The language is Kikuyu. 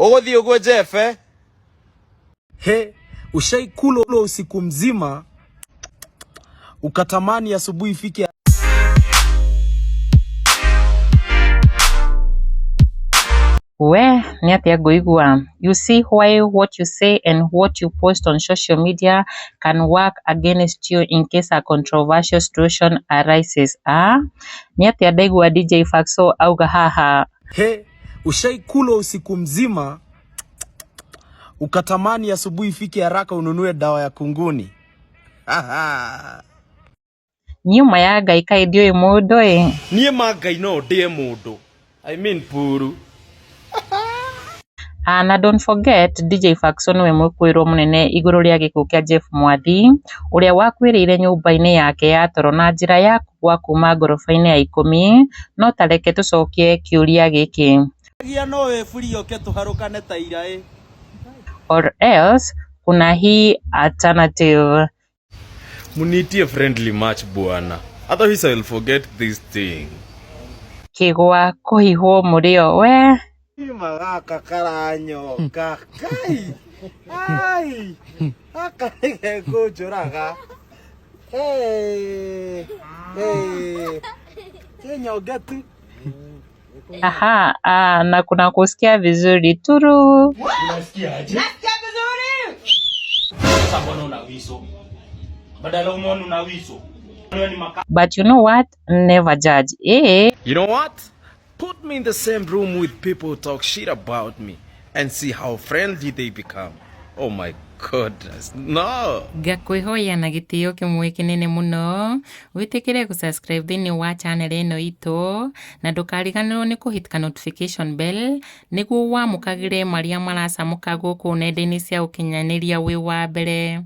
Ũgũthiĩ ũguo Jefe? He, ushaikula usiku mzima ukatamani asubuhi ifike. We nĩ atĩa ngũigua? You see why what you say and what you post on social media can work against you in case a controversial situation arises. Ah, nĩ atĩa ndaigua DJ Faxo auga haha? He, ushaikula usiku mzima ukatamani asubuhi ifike haraka ununue dawa ya kunguni. Niĩ ma ya Ngai kaĩ ndiũĩ mũndũ ĩ. Niĩ ma Ngai no ndĩe mũndũ. I mean puru. Ah, na don't forget DJ Faxo nĩwe mwĩkũĩrwo mũnene igũrũ rĩa gĩkuũ kĩa Jeff Mwathi ũrĩa wakuĩrĩire nyũmba-inĩ yake ya toro na njĩra ya kũgũa kuma ngoroba-inĩ ya 10. No ta reke tũcokie kĩũria gĩkĩ. Gia no wĩburi oke tũharũkane ta iraĩ. Or else kuna hii alternative. Munitie friendly match bwana. Otherwise I will forget this thing. Kĩgwa kũhihwo mũrĩo we. Gaka karanyonga kai ai gaka nĩgekũnjũraga. Hey, hey. Kĩnyonge tu. Aha, ah, na kuna kusikia vizuri turu. Unasikiaje? Nasikia vizuri. Sasa mbona una wiso? Badala umeona una wiso. Wewe ni maka But you know what? Never judge. Eh. You know what? Put me in the same room with people who talk shit about me and see how friendly they become. Oh my goodness. No. Ngakwĩhoya na gĩtĩo kĩmwe kĩnene mũno wĩtĩkĩre gũ-subscribe thĩinĩ wa channel ĩno itũ na ndũkariganĩrwo nĩ kũhit ka notification bell nĩguo wamũkagĩre marĩa maracamũka gũkũ nenda-inĩ cia ũkinyanĩria wĩ wa mbere.